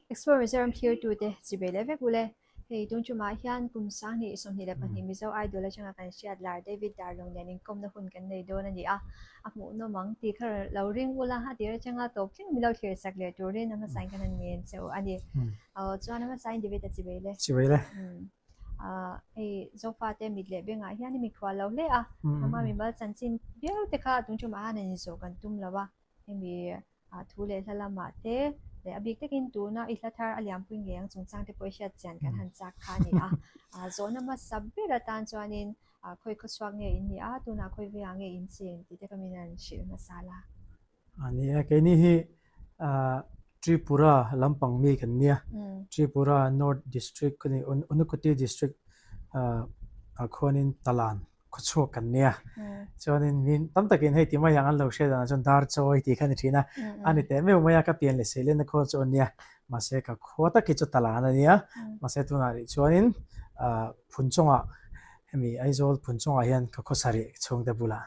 Explore Mizoram thirtute chibei leh vek ule. Hei tun tumah hian kum 2024 Mizo Idol atanga kan hriat lar David Darlung nen inkawmna hun kan nei dawn a ni a, a hmuhnawm ang tih kha lo ring ula, a tir atanga tawp thleng min lo thlir sak leh turin a hmasain kan han ngen che u a ni. Chuan a hmasain David a chibei le. Chibei le. Hei Zofate mit leh bengah hian i mikhual lo hle a, nangmah mimal chanchin viau te kha tun tumah hian an inzawh kan tum lo a, hemi thu leh hla lamah te leh a bik takin tuna i hla thar a lianpui ngei ang chungchang te pawh i hriat chian kan han chak kha a ni a. Zawhna hmasa ber atan chuanin khawi khawchhuak nge in nih a, tunah khawi vengah nge in chen tih te ka min han hrilh hmasa la. A ni e, keini hi Tripura lampang mi kan nia, Tripura North District ka ni, Unakoti District ah khuanin Talan khawchhuak kan nia. Chuanin min tam takin hei ti mai ang an lo hriat danah chuan dar chawi tih kha a ni thin a, a ni teh meuh mai a, ka pian leh seilenna khua chu a nia, mahse ka khua tak hi chu Talan a nia, mahse tunah rih chuanin Phunchawngah hemi Aizawl Phunchawngah hian ka khawsa rih chhungte bulah.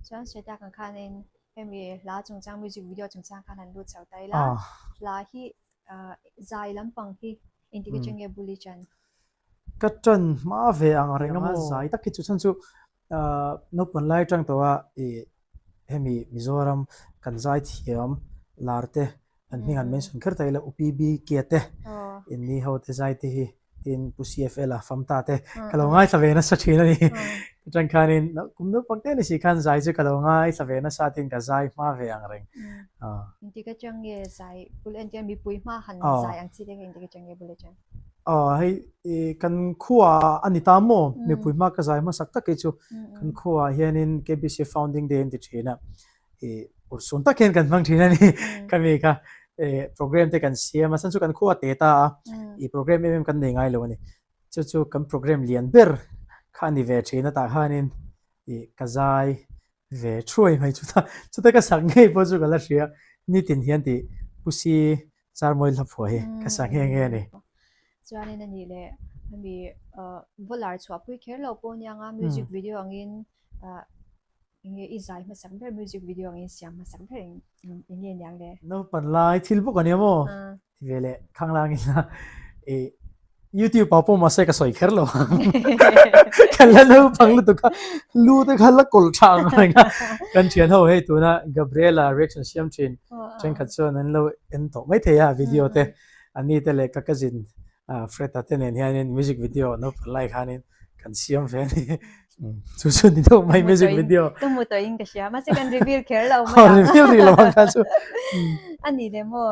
Chuan sawi tak ang khanin hemi hla chungchang music video chungchang khan han lut chho ta ila, hla hi zai lampang hi engtik atang nge bul i chan? Ka ṭan hma ve ang reng a maw? Zai tak hi chu chhan chu naupang lai aṭang tawh a ih hemi Mizoram kan zai thiam lar te an hming han mention kher ta ila U PBK te in ni ho te zai te hi tin Pu CFL a Famta te ka lo ngaithla ve nasa ṭhin a ni. Aṭang khanin kum naupang te ni si khan zai chu ka lo ngaithla ve nasa tin ka zai hma ve ang reng. Engtik aṭang nge zai bul entir mipui hma han zai ang chi te kha engtik aṭang nge bul aṭang? Hei kan khua a ni ta maw? Mipui hma ka zai hmasak tak hi chu kan khuaah hianin KBC Founding Day an ti thin a, urhsun tak hian kan hmang thin a ni. Khami kha program te kan siam a, chhan chu kan khua a te ta a, program em em kan nei ngai lo a ni. Chu chu kan program lian ber kha a ni ve thin a, tah khanin ka zai ve thuai mai chuta chuta ka sak ngei pawh chu ka la hria nitin hian tih Pusi Charmawi hla phuah hi ka sa nghe nghe a ni. Chuanin a nih leh hemi Volar chhuahpui kher lo pawh nia nga music video angin enge i zai hmasak ber music video angin siam hmasak ber eng nge niang le? Naupan lai thil bawk a nia maw? Ti ve leh khanglang ila i YouTube ah pawh mahse ka sawi kher lo ang. Kan la naupang lutuk a, lu te kha la kawlh tha ang reng a. Kan thian ho hei tuna Gabriela reaction siam thin thenkhat chuan an lo en tawh mai thei a video te. Ani te leh ka cousin Fred-a te nen hianin music video naupang lai khanin kan siam ve a ni. Chu chu ni deuh mai music video. Ka hmu tawhin ka hria mahse kan reveal kher lo mai ang. Reveal rih lo ang kha chu. A ni le maw?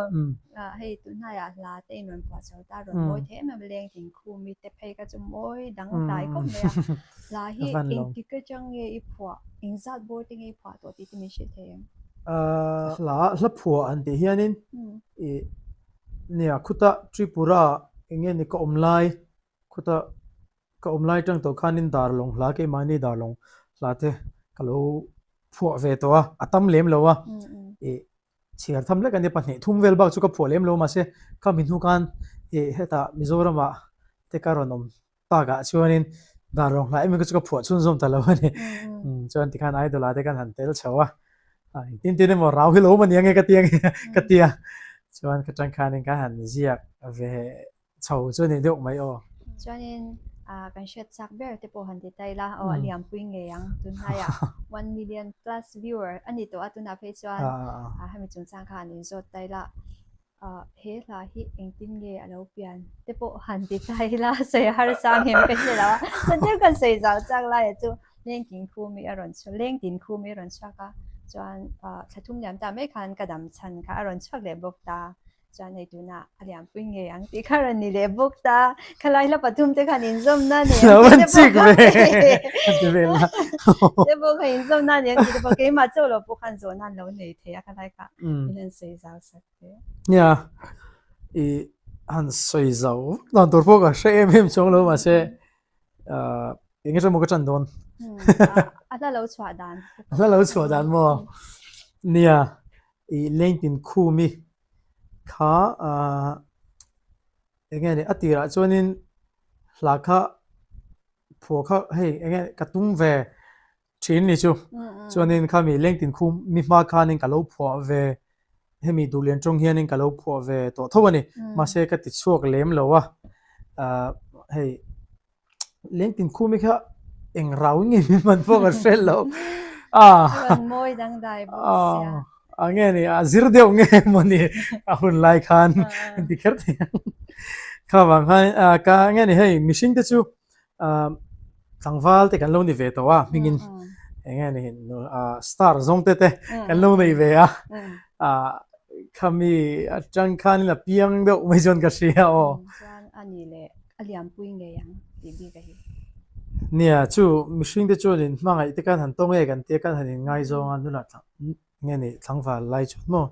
Hei tunhnaiah hla te in rawn phuah chho ta rawn mawi thei em em leng tin khumi te phei kha chu mawi dang tlai khawp mai a. Hla hi engtik atang nge i phuah engzat bawr te nge i phuah tawh tih te min hrilh thei em? Hla hla phuah an tih hianin i nia khuta Tripura eng nge ni ka awm lai khuta Ka awm lai tang tawh khanin Darlawng hla keimahni Darlawng hla te ka lo phuah ve tawh a, a tam lem lo a, ih chhiar tham lek a nia pahnih thum vel bak chu ka phuah lem lo mahse khami hnu khan ih hetah Mizoramah te ka rawn awm takah chuanin Darlawng hla em em kha chu ka phuah chhunzawm ta lo a ni. Chuan tikhan Idol ah te khan han tel chho a, engtin tin emaw rau hi lo awm a nia nge ka ti ang ka ti a, chuan ka tang khanin ka han ziak ve Chho chu a ni deuh mai aw. Chuanin kan hriat chak ber te pawh han ti ta ila aw a lianpui ngei ang tunhnaiah one million plus viewer a ni tawh a tunah phei chuan hemi chungchang kha an inzawt ta ila he hla hi engtin nge a lo pian te pawh han ti ta ila sawi harsa ang em ka hre lo a chuan tlem kan sawi zau chak lai ah chu lengtin khumi a rawn chhuak lengtin khumi a rawn chhuak a chuan thla thum liam ta mai khan ka dam chhan kha a rawn chhuak leh bawk ta. Chuan hei tunah a lianpui ngei ang tih kha rawn ni leh bawk ta. Khalai hla pathum te khan inzawmna a nei ang tih te pawh kha ti vel la. Te pawh kha inzawmna a nei ang tih te pawh keimah chauh lo pawh khan zawhna an lo nei thei a khalai kha min han sawi zau sak te. Nia, i han sawi zau vak dan tur pawh ka hre em em chuang lo mahse eng emaw ka ṭan dawn. A hla lo chhuah dan. A hla lo chhuah dan maw? Nia, I lengtin khumi kha eng nge ni a tirah chuanin hla kha phuah kha hei eng nge ka tum ve thin ni chu chuanin khami lengtin khum mi hma khanin ka lo phuah ve Hemi duhlian tawng hianin ka lo phuah ve tawh tho a ni. Mahse ka ti chhuak lem lo a. Hei lengtin khumi kha eng rau nge min man pawh ka hre lo. Chuan mawi dangdai bawk sia. A nge ni a zir deuh nge maw ni a hun lai khan ti kher thei ang. Kha vang khan ka nge ni hei mihring te chu Tlangval te kan lo ni ve tawh a hmingin eng nge ni star zawng te te kan lo nei ve a khami atang khanin a piang deuh mai chuan ka hria aw. Chuan a ni leh a lianpui ngei ang tih bik a hi. Nia chu mihring te chuanin hmangaih te khan han tawng e kan tia khan han inngaizawng a nula Nge ni thlangval lai chuan maw?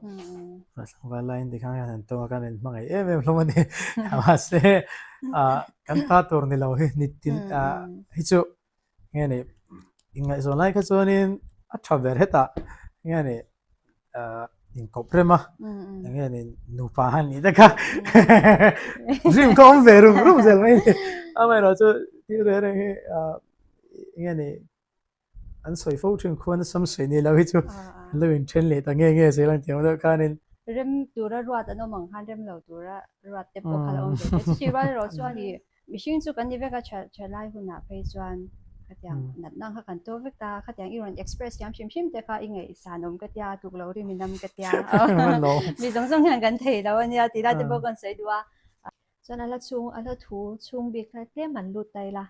Thlangval laiin tikhan kan han tawng a, kan inhmangaih em em hlawm a ni. Mahse kan ta tur ni lo hi ni tin hi chu nge ni inngaihzawn lai kha chuanin a tha ber hetah nge ni inkawp rem a, nge ni nupa han nih te kha dream kha awm ve rum rum zel mai a ni. Amaherawhchu thil reng reng hi nge ni An sawi fo thin khuan a sam sawi nei lo hi chu an lo inthen leh ta nge nge zel ang tih ang deuh khanin. Rem tura ruat an awm ang khan rem lo tura ruat te pawh kha la awm ve te. Chutih rual erawh chuan ih mihring chu kan ni vek a tha tha lai hunah phei chuan khatiang natna kha kan to vek ta, khatiang i rawn express thiam hrim hrim te kha i ngaihsan awm ka tia, tuk lo rim in am ka tia. Mi zawng zawng hian kan thei lo ania tih lai te pawh kan sawi duh a. Chuan a la chhung, a la thu chhung bik kha tlem han lut ta ila,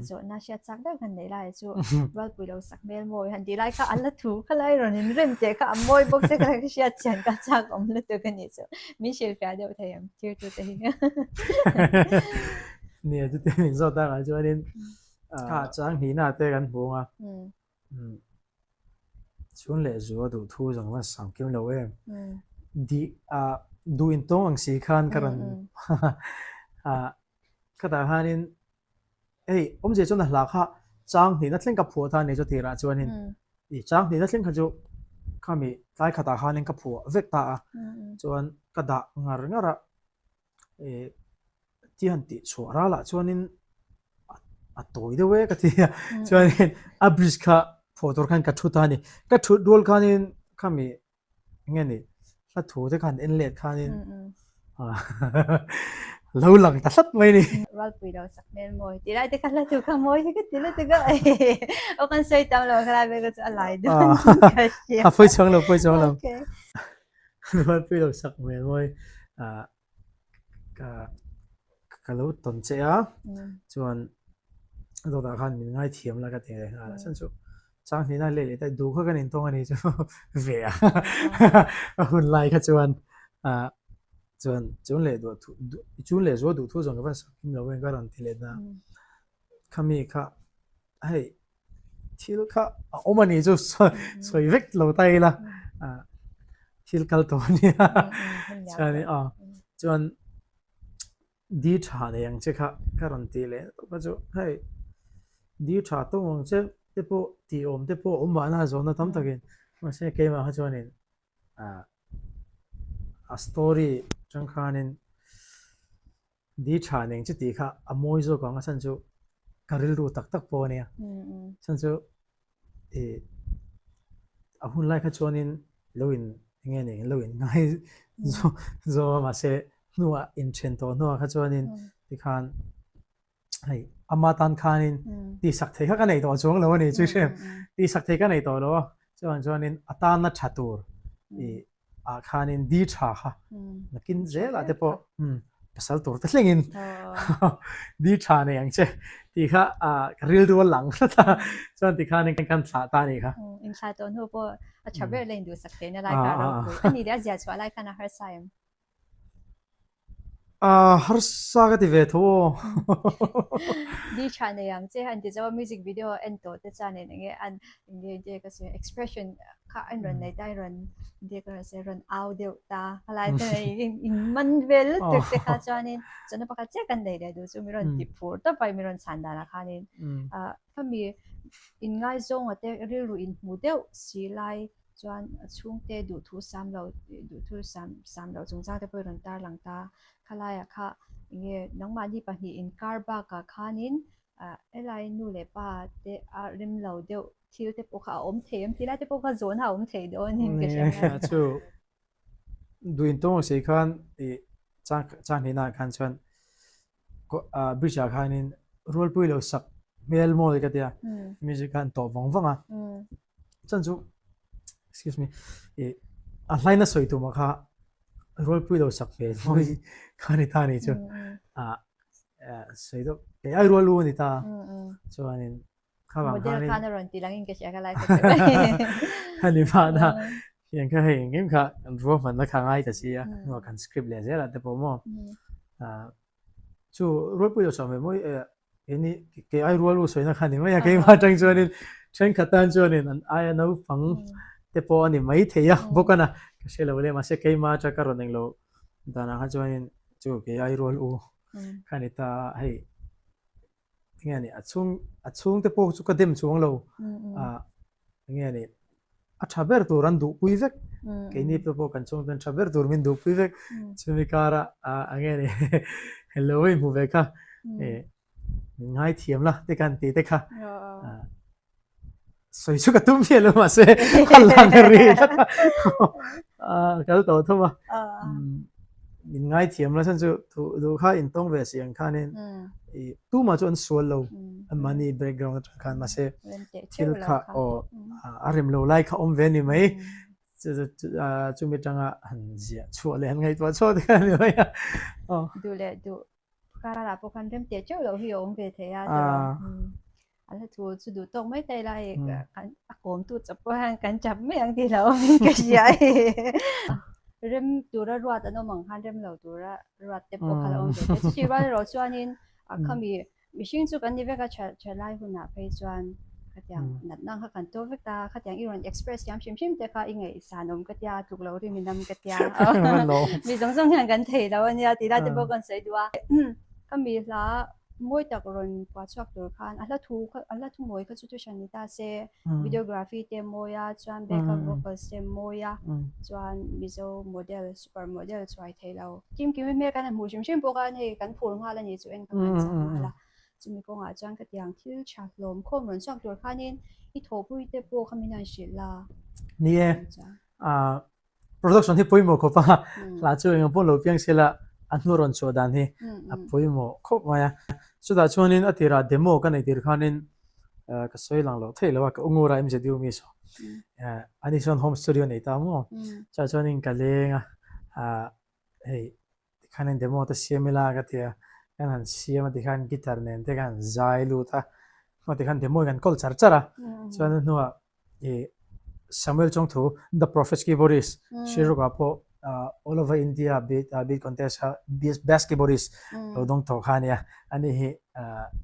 zawhna hriat chak deuh han neih lai chu Rualpui lo sak hmel mawi han tih lai kha a la thu kha lai rawn in rem teh kha a mawi bawk che kha hriat chian ka chak awm lutuk a nih chu. Min hrilhfiah deuh thei ang thirtu te hi. Nia chute min zawt takah chuanin chang hnihna te kan hmu ang a. Chhun leh zu a duh thu zawng chuan sang kim lo em. Di ah duh in tawng ang si khan ka rawn ah khatah khanin hei awmzia chuan a hla kha chang hnihna thleng ka phuah ta a ni chu tirah chuanin i chang hnihna thleng kha chu khami tlai khatah khanin ka phuah vek ta a chuan ka dah ngar ngar a. Eh ti han tih chhuah ralah chuanin a tawi deuh e ka ti a chuanin a bridge kha phuah tur khan ka thu ta a ni ka thut rual khanin khami eng nge ni hla thu te khan en let khanin lo lang ta hlat mai a ni. Ralpui lo sak hmel mawi tih lai te kha hla thu kha mawi hi ka ti lutuk a aw kan sawi tam lo kha lai vel kha chu a lai dawn ka hria. A pawi chuang lo pawi chuang lo. Ralpui lo sak hmel mawi ah ka ka lo tawn che a chuan a dawtah khan min ngaithiam la ka ti leh nghal a chhan chu chang hnihna leh leh ta duh kha kan intawng a ni chu ve a a hun lai kha chuan ah chuan chun leh duh thu chun leh zual duh thu zawng ka van sak kim lo em ka rawn ti leh ta khami kha hei thil kha a awm a ni chu sawi vek lo ta ila thil kal tawh a nia chuan a chuan di tha nei ang che kha ka rawn tih leh tawp kha chu hei di tha tawng ang che te pawh tih awm te pawh awm mahna zawhna tam takin mahse keimah kha chuanin a story atang khanin Di tha neng chu tih kha a mawi zawk ang a chhan chu ka rilru tak tak pawh a nia. Chhan chu ih a hun lai kha chuanin lo in eng nge ni lo in ngai zawk a mahse hnuah inthen tawh hnuah kha chuanin tikhan hei ama tan khanin tihsak thei kha ka nei tawh chuang lo a ni chu hriat tihsak thei ka nei tawh lo a chuvang chuanin a tanna tha tur ih ah khanin di tha kha nakin zelah te pawh pasal tur te thlengin di tha nei ang che tih kha ka rilru a lang tlat a chuan tikhanin kan thlah ta a nih kha. Inthlah tawh hnu pawh a tha ber la induhsak theihna lai kha a ropui a ni leh a ziah chhuah lai khan a harsa em? Ahh harsa ka ti ve tho aw. Di tha nei ang che han ti zo a music video en tawh te chuan eng enge an enge enge ka sawi expression kha an rawn nei ta an rawn enge ka rawn sawi rawn au deuh ta khalai te in man vel lutuk te kha chuanin chuan pakhat chiah kan nei leh duh chu mi rawn ti phur tawp a mi rawn chhan danah khanin ah khami inngaizawng te rilru inhmu deuh si lai Chuan a chhungte duhthu sam lo duhthu sam sam loh chungchang te pawh i rawn tarlang ta. Khalaiah kha enge nangmahni pahnih inkar bakah khanin ah helai nu leh pa te a rem lo deuh thil te pawh kha a awm thei em tih lai te pawh kha zawhna a awm thei dawnin ka hria. Chu. Duh intawng ang sei khan ih chang chang hnihnaah khan chuan bridge ah khanin rualpui lo sak hmel mawi ka tia music khan tawh vang vang a chuan chu excuse me ih a hlaina sawi tumah kha rualpui lo sak hmel mawi kha ni ta ni chu ah sawi deuh kei ai rual u a ni ta chuanin kha vang Model khanin khan a rawn ti langin ka hria ka lai kha chu. Ani mahna hian kha hei engkim kha kan ruahmanna kha ngai ta si a, hnuah kan script leh zel ah te pawh maw chu rualpui lo chhuah mai mawi keini kei ai rual u sawina kha ni mai a keimah atang chuanin thenkhat tan chuanin an aia naupang te pawh a ni mai thei a bawk a na ka hre lo le mahse keimah atang ka rawn englo danah kha chuanin chu kei ai rual u kha ni ta a hei. Enge ni a chhung a chhungte pawh chu ka dem chuang lo a enge ni a tha ber tur an duhpui vek keini te pawh kan chhungte an tha ber tur min duhpui vek chumi kara a enge ni hello a inhmu ve kha min ngaithiam la te khan tih te kha Sawi chu ka tum miah lo mahse a lang rih tlat a, a kal tawh thum a. Min ngaithiam la chhan chu duh kha intawng ve si ang khanin i tumah chu an sual lo anmahni background atang khan mahse thil kha aw a rem lo lai kha awm ve a ni mai chumi atanga han ziah chhuah leh han ngaihtuah chhuah te kha a ni mai a. Duh leh duh Karah pawh khan rem teh teuh loh hi a awm ve thei a tiraw. A hla thu chu duh tawk mai ta ila hei a kawmtu chawp pawh hian kan chap mai ang tih hlauh awmin ka hria a hei. Rem tura ruat an awm ang khan rem lo tura ruat te pawh kha la awm ve thei. Chutih rual erawh chuanin a khami mihring chu kan ni vek a tha tha lai hunah phei chuan khatiang natna kha kan tawk vek ta a, khatiang i rawn express thiam hrim hrim te kha i ngaihsan awm ka tia, tluk lo rim in am ka tia. Mi zawng zawng hian kan thei lo ania tih lai te pawh kan sawi duh a. Ka mi hla mawi tak rawn puah chhuak tur khan a hla thu kha a hla thu mawi kha chu thuhran ni ta se, videography te mawi a, chuan backup vocals te mawi a, chuan Mizo model super model chuai thei lo. Kim Kimi hmel kan han hmuh hrim hrim pawh khan hei kan phur nghal a ni chu en ka ngai chak nghal a. Chumi kawngah chuan ka tiang thil tha hlawm khawm rawn chhuak tur khanin i thawhpui te pawh kha min han hrilh la. Ni e, production hi pawimawh khawp a, hla chu engah pawh lo piang sela a hnu rawn chhuah dan hi a pawimawh khawp mai a. Chutah chuanin a tirah demo ka neih tir khanin ka sawi lang loh theih lo a, ka u ngur a MZU mi saw ani chuan home studio nei ta maw, chutah chuanin ka leng a, hei tikhanin demo te siam ila ka ti a, kan han siam a tikhan guitar nen te kan han zai lut a, hnuah tikhan demo in kan kawl char char a, chuan a hnuah ih Samuel Chawngthu The Prophet's Keyboardist Srirukah pawh all over India beat beat contest kha best keyboardist lo dawng tawh kha a nia, ani hi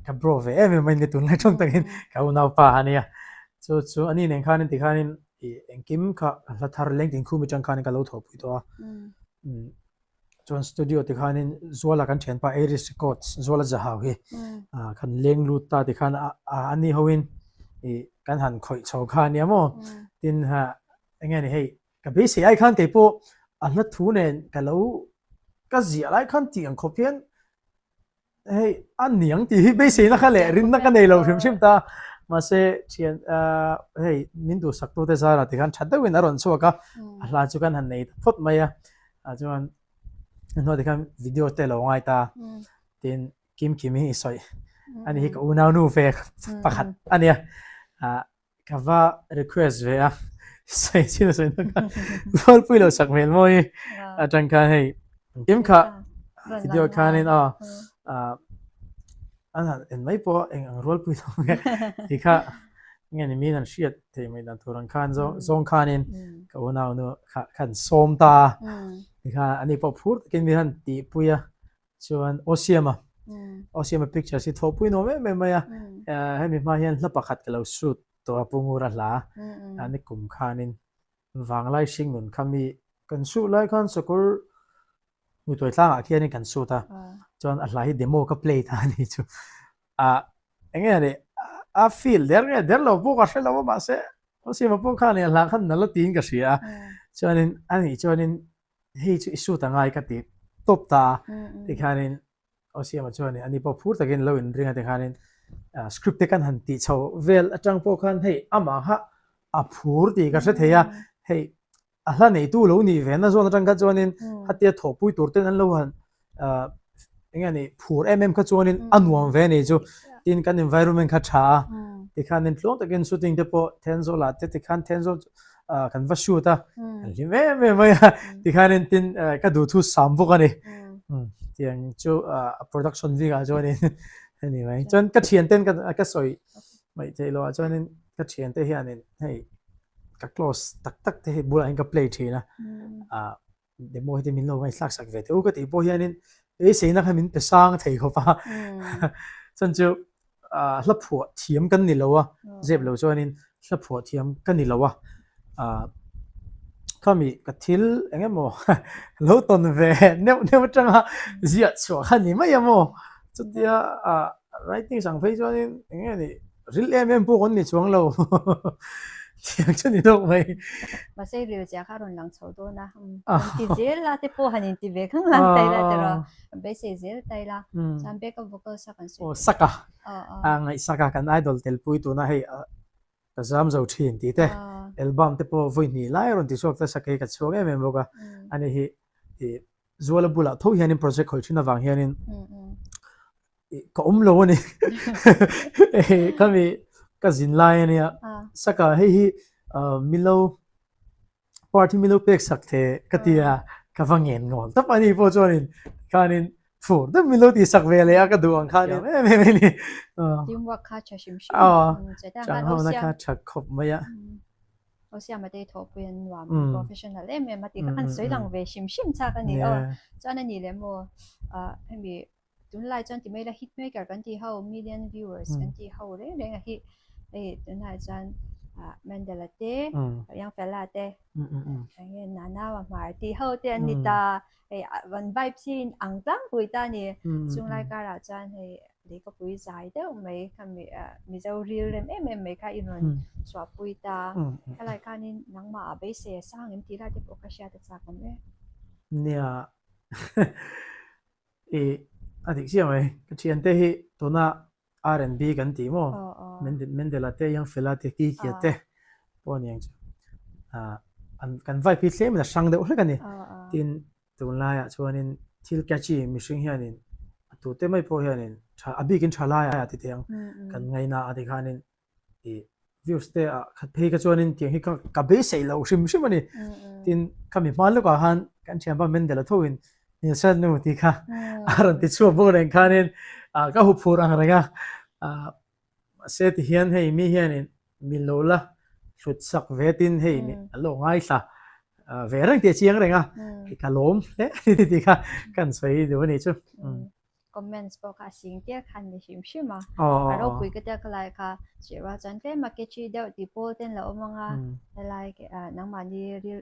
ka bro ve em em mai ni tunlai tawng takin ka unaupa a nia, chu chu ani nen khanin tikhanin ih engkim kha ka hla thar leng tin khum atang khanin ka lo thawhpui tawh a. Chuan studio ti khanin Zuala kan thianpa Aries Records Zuala Zahau hi kan leng lut ta ti khan a ni hoin ih kan han khawih chho kha ania maw tin ha enge ni hei ka beisei ai khan keipawh a hla thu nen ka lo ka ziah lai khan tih ang khawp hian Hei a niang tih hi beiseina kha leh rinna ka nei lo hrim hrim ta. Mahse thian hei min duhsak tute zarah tikhan tha deuhin a rawn chhuak a, a hla chu kan han nei ta phawt mai a. Ah chuan hnuah tikhan video te lo ngai ta. Tin Kim Kim hi i sawi ani hi ka unau nu ve pakhat a nia. Ah Ka va request ve a, sawi chin a sawi na kha Rualpui lo sak hmel mawi atang khan hei engkim kha video khanin aw an han en mai pawh eng ang Rualpui lo nge tih kha nge ni min an hriat thei mai dan tur ang khan zawng khanin ka unau nu kha khan sawm ta a tikhan ani pawh phur takin min han tihpui a. Chuan Aw Siama, Aw Siama pictures hi thawhpui nuam em em mai a, hemi hma hian hla pakhat ka lo shoot tawh a Pu Ngura hla a ni kum khanin Vanglai hring nun kha mi kan shoot lai khan sakawr Hmuituai tlangah khianin kan shoot a, chuan a hla hi demo ka play ta a ni chu. Ah enge ni a feel der nge der lo pawh ka hre lo a mahse Aw Siama pawh khan a hla khan nalh a tiin ka hria a, chuanin anih chuanin hei chu i suit a ngai ka ti tawp ta a tikhanin aw siama chuanin ani pawh phur takin lo inring a tikhanin script te kan han tih chho vel atang pawh khan hei amah kha a phur tih ka hre thei a hei. A hla neitu lo nih ve na zawn atang kha chuanin khatia thawhpui tur ten an lo han eng nge ni phur em em kha chuanin a nuam ve a nih chu. Tin kan environment kha tha a, tikhanin tluang takin shooting te pawh Thenzawl ah te tikhan Thenzawl chu kan va shoot a, kan hlim em em mai a, tikhanin tin ka duhthu sam bawk a ni. Tiang chu a production bikah chuanin a ni mai. Chuan ka thianten ka sawi maithei loh ah chuanin ka thiante hianin hei ka close tak tak te hi bulah hian ka play thin a ah demo hi te min lo ngaihthlak sak ve teh u ka tih pawh hianin beiseina kha min pe sang thei khawp a chuan chu ah hla phuah thiam kan ni lo a zep lo chuanin hla phuah thiam ka ni lo a ah khami ka thil eng emaw lo tawn ve neuh neuh atanga ziah chhuah kha ni mai a maw chutia ah writing sang phei chuanin eng nge nih Ril em em pawh kan ni chuang lo. Thiang chu ni deuh mai. Mahse ril chiah kha a rawn lang chho dawn a. Kan ti zel a te pawh han inti ve khang lang ta ila tiraw. Beisei zel ta ila. Chuan backup vocals a kan sawi. Aw Saka. A ngaih Saka kan idol telpui tuna hei ka zam zo thin tih te album te pawh vawi hnih lai a rawn ti chhuak ta Saka hi ka chhuak em em bawk a. Ani hi Zuala bulah tho hianin project khawih thin avang hianin ka awm lo a ni. Khami ka zin lai a nia. Saka hei hi milo part hi milo pek sak the ka ti a, ka va ngen ngawl tawp a ni pawh chuanin khanin fur deuh milo tih sak ve leh a ka duh ang khanin em em a ni. Teamwork kha tha hrim hrim. Chang ho na kha tha khawp mai a. Aw Siama te thawhpui an nuam professional em em a tih kha kan sawi lang ve hrim hrim chak a ni aw. Chuan a nih leh maw ah hemi tunlai chuan ti mai ila hit maker kan tih ho million viewers kan tih ho reng reng a hi hei tunlai chuan ah Mandela te Youngfella te enge Nanawa Hmar tih ho te an ni ta hei an vibes hi in ang tlangpui ta a ni. Chunglai karah chuan hei Lehkhapui zai deuh mai kha Mizo ril rem em em mai kha i rawn chhuahpui ta. Helai khanin nangmah ah beisei a sang em tih lai te pawh ka hriat a chak awm e. Nia i a dik chiah mai. Ka thiante hi tuna R&B kan tih maw? Mendela te, Youngfella te, Kikia te pawh a ni ang chu. Kan vibe hi tlemin a hrang deuh hlek a ni. Tin Tunlaiah chuanin thil catchy mihring hianin a tute mai pawh hianin tha a bikin tha laiah ti teh ang kan ngaina a ti khanin ih views te ah khat phei kha chuanin tiang hi ka ka beisei lo hrim hrim a ni. Tin khami hma lawkah khan kan thianpa Mendel a thoin Nilsson nu tih kha a rawn ti chhuak bawk reng khanin ah ka huphur ang reng a ah Mahse ti hian hei mi hianin min lo la hlut sak ve tin hei an lo ngaithla ve reng tih a chiang reng a, ka lawm hle a ni tih kha kan sawi duh a nih chu. Comments pawh kha a sing tir khan ni hrim hrim a, a ropui ka tia ka lai kha chirh chuan tlem a catchy deuh tih pawl ten la awm ang a, helai nangmahni ril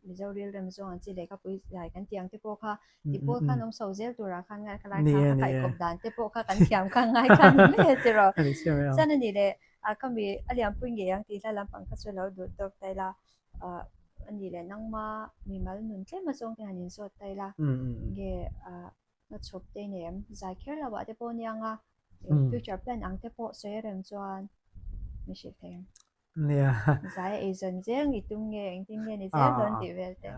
Mizo rilrem zawng ang chi lehkhapui zai kan tih ang te pawh kha Ti pawl khan awm so zel turah khan ngai kha lai kha a kaihkawp dan te pawh kha kan thiam kha ngai kha ni mai a tiraw. Chuan a ni leh a ka mi a lianpui ngei ang tih hla lampang kha chu lo duh tawk ta ila a ni leh nangma mimal nun tlem azawng te han inzawt ta ila nge a chhawp te nei em zai kher lo ah te pawh nia anga future plan ang te pawh sawi a rem chuan mi hrilh thei ang. Nia. Zai a eizawn zel ngi tum nge engtin nge ni zel dawn tih vel te.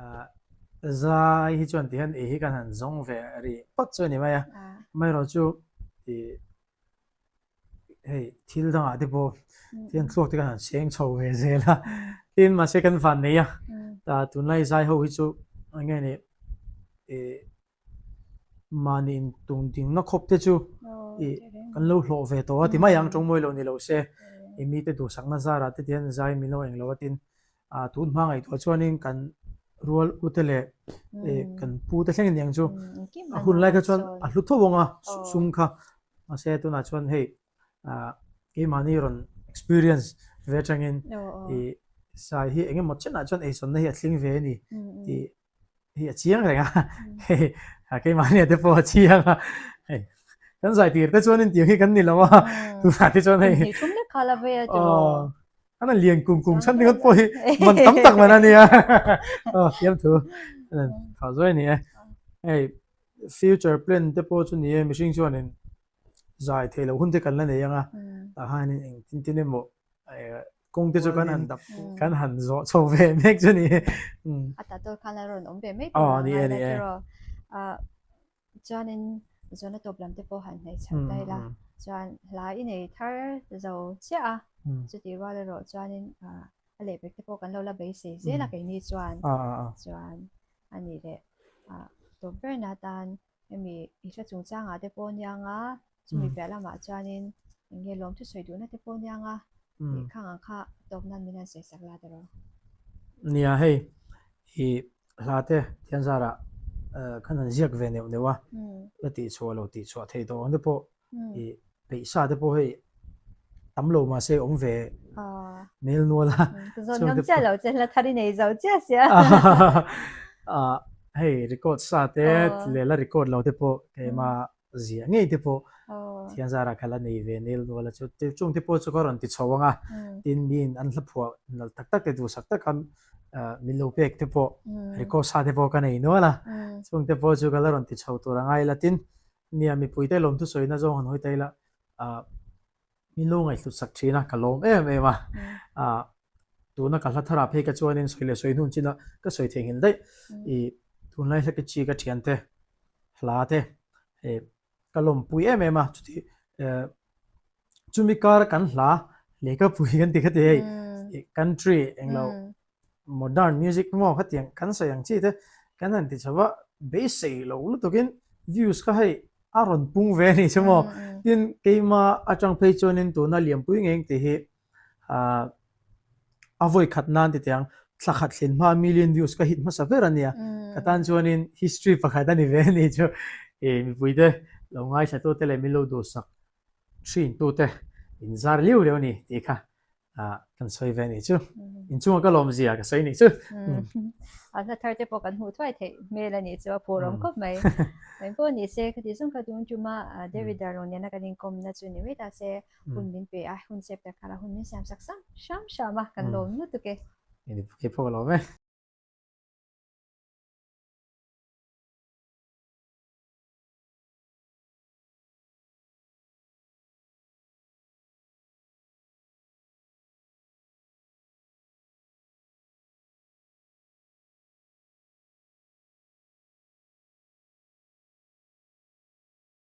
Zai hi chuan tihian ei hi kan han zawng ve rih phawt chu a ni mai a. Amaherawh chu ih hei thil dangah te pawh tihian thluak te kan han seng chho ve zel a. Tin mahse kan van nei a. Tunlai zai ho hi chu eng nge ni ih Mahni intungdingna khawp te chu ih kan lo hlawh ve tawh a ti mai ang, tawngmawi lo ni lo se ih mite duhsakna zarah te tihian zai min lo eng lo a tin ah tun hma ngaihtuah chuanin kan rual u te leh ih kan pu te thleng aniang chu a hun lai kha chuan a hlu tho ang a sum kha mahse tunah chuan hei ah keimahni rawn experience ve atangin ih sai hi eng emaw chenah chuan eizawnna hi a tling ve a ni tih hi a chiang reng a hei keimahni te pawh a chiang a hei kan zai tir te chuan intiang hi kan ni lo a tunah te chuan hei Hei thum lek kha la ve a tiraw an an lian kum kum chhan ringawt pawh hi man tam tak man a nia fiam thu tha zuai a ni e hei future plan te pawh chu ni e mihring chuanin zai theih loh hun te kan la nei ang a tah hianin engtin tin emaw. Kawng te chu kan han dap kan han zawh chho ve mek chu ni. A ta tawk khan a rawn awm ve mai tur a ngai la tiraw. Chuanin zawhna tawp lam te pawh han hnaih chho ta ila. Chuan hla i nei thar zo chiah a, chutih rual erawh chuanin a lehpek te pawh kan lo la beisei zel a keini chuan. Chuan a nih leh tawp berna atan Hemi i hla chungchangah te pawh aniang a, chumi piah lamah chuanin eng nge lawm thusawi duhna te pawh aniang a, tih khang ang kha tawp nan min han sawi sak la tiraw? Nia hei i hla te thian zarah khan han ziak ve neuh neuh a, la tihchhuah lo tihchhuah thei tawh ang te pawh i peih sa te pawh hei tam lo mahse awm ve mel nual a. Ka zawn ngam chiah lo che hla thar i nei zo chiah sia. Hei record sa te leh la record lo te pawh keima zia ngei te pawh thian zarah ka la nei ve nel nual a chu chung te pawh chu ka rawn ti chho ang a tin miin an hla phuah nalh tak tak te duhsak tak a min lo pek te pawh record sa te pawh ka nei nual a chung te pawh chu ka la rawn ti chho tur a ngai la tin Nia, mipuite lawmthu sawina zawng han hawi ta ila, ah, min lo ngaihhlut sak thin a, ka lawm em em a. Ah, tuna ka hla tharah phei ka chuanin sawi leh sawi hnun chin a, ka sawi theihnghilh daih. I tunlai hla ki chi ka thiante hla te, eh, ka lawmpui em em a, chuti, eh, chumi kar kan hla lehkapui kan ti kha ti hei, country englo modern music maw khatiang kan sawi ang chi te kan han ti chho a, beisei lo lutukin views kha hei a rawn pung ve a nih chu maw. Tin, keima atang phei chuanin tuna lianpui ngei ang tih hi ah a vawi khat nan ti teh ang, thla khat thlen hma million views ka hit hmasa ber a nia, ka tan chuanin history pakhat a ni ve a nih chu. Ih mipuite lo ngaithla tute leh min lo duhsak thin tute inzar liu liu a ni tih kha kan sawi ve nih chu. Inchunga ka lawm zia ka sawi nih chu. A hla thar te pawh kan hmuh thuai theih hmel a nih chu a phur awm khawp mai. Engpawh ni se khati zawng kha tun tuma David Darlong nena kan inkawmna chu ni mai ta se hun min pe a, hun sep tak khala hun min siam sak sam hram hram a kan lawm lutuk e. Kei pawh ka lawm e.